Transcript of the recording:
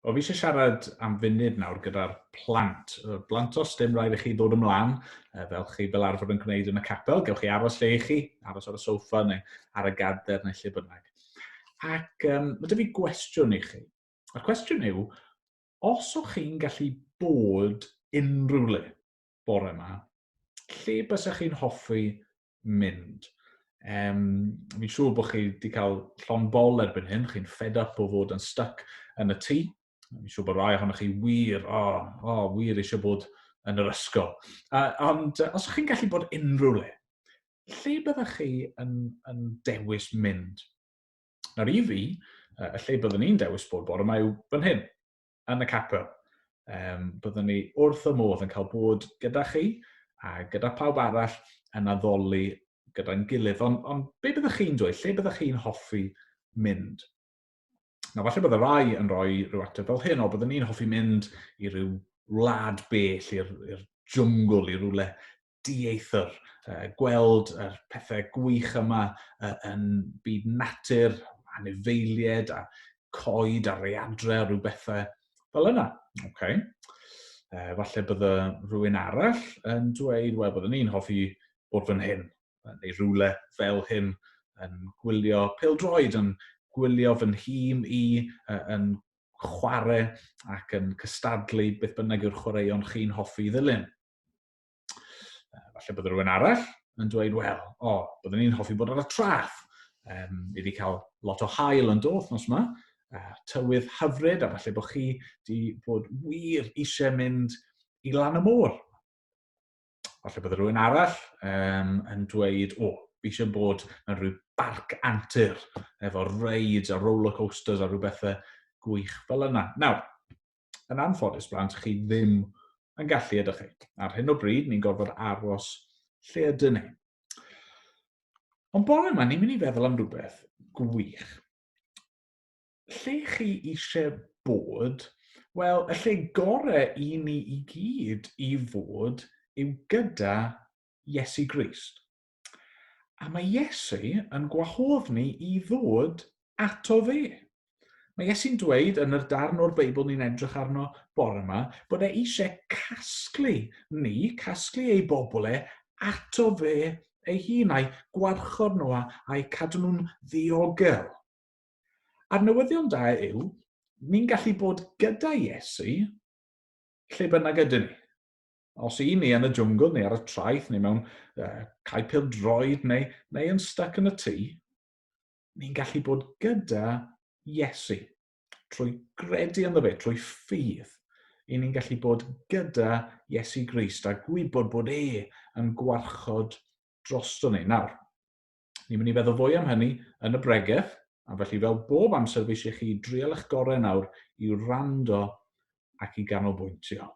Wel, fi eisiau siarad am funud nawr gyda'r plant. Blantos, dim rhaid i chi ddod ymlaen, fel chi fel arfer yn gwneud yn y capel. Gewch chi aros lle i chi, aros ar y soffa neu ar y gader neu lle bynnag. Ac um, mae dy fi gwestiwn i chi. A'r cwestiwn yw, os o'ch chi'n gallu bod unrhyw le bore yma, lle bysech chi'n hoffi mynd? Um, fi'n siŵr bod chi wedi cael llon bol erbyn hyn, chi'n fed up o fod yn stuck yn y tŷ. Fi'n siŵr bod rai ohonoch chi wir, o, oh, oh, wir eisiau bod yn yr ysgol. Uh, ond os ydych chi'n gallu bod unrhyw le, lle byddech chi yn, yn dewis mynd? Nawr i fi, y lle byddwn ni'n dewis bod bore yma yw fan hyn, yn y capel. Um, byddwn ni wrth y modd yn cael bod gyda chi a gyda pawb arall yn addoli gyda'n gilydd. Ond on, be byddwch chi'n dweud? Lle byddwch chi'n hoffi mynd? Na, falle bydde rai yn rhoi rhyw ateb fel hyn, o byddwn ni'n hoffi mynd i ryw wlad bell, i'r jwngl, i rywle dieithr, gweld yr pethau gwych yma yn byd natur, anifeiliaid a coed a readre a rhyw bethau fel yna. Okay. Falle bydde rhywun arall yn dweud, wel, byddwn ni'n hoffi bod fan hyn, neu rhywle fel hyn, yn gwylio pêl-droed, yn gwylio fy nhîm i, yn chwarae ac yn cystadlu beth bynnag yw'r chwaraeon chi'n hoffi ddilyn. Falle bod rhywun arall yn dweud, wel, o, oh, byddwn ni'n hoffi bod ar y traeth. Um, ni wedi cael lot o hael yn do wythnos yma, uh, tywydd hyfryd, a falle bod chi wedi bod wir eisiau mynd i lan y môr. Falle bod rhywun arall um, yn dweud, o, oh, fi eisiau bod yn rhyw barc antur, efo rides a roller coasters a rhyw bethau gwych fel yna. Nawr, Yn anffodus, blant, chi ddim yn gallu ydych chi. Ar hyn o bryd, ni'n gorfod aros lle ydyn ni. Ond bore yma, ni'n mynd i feddwl am rhywbeth gwych. Lle chi eisiau bod? Wel, y lle gore i ni i gyd i fod yw gyda Iesu Grist. A mae Iesu yn gwahodd ni i ddod ato fe. Mae Iesu'n dweud yn yr darn o'r Beibl ni'n edrych arno bore yma, bod e eisiau casglu ni, casglu ei bobl e, ato fe ei hun, a'i gwarchod nhw a'i cadw nhw'n ddiogel. A'r newyddion da yw, ni'n gallu bod gyda Iesu lle bynnag ydyn ni. Os i ni yn y jwngl neu ar y traeth neu mewn uh, cae pêl-droed neu, neu yn stuck yn y tŷ, ni'n gallu bod gyda Iesu trwy gredu ynddo fe, trwy ffydd. I ni'n gallu bod gyda Iesu Grist a gwybod bod e yn gwarchod drosto ni. Nawr, ni'n mynd i feddwl fwy am hynny yn y bregeth, a felly fel bob amser fi eisiau chi drial eich gorau nawr i wrando ac i ganolbwyntio.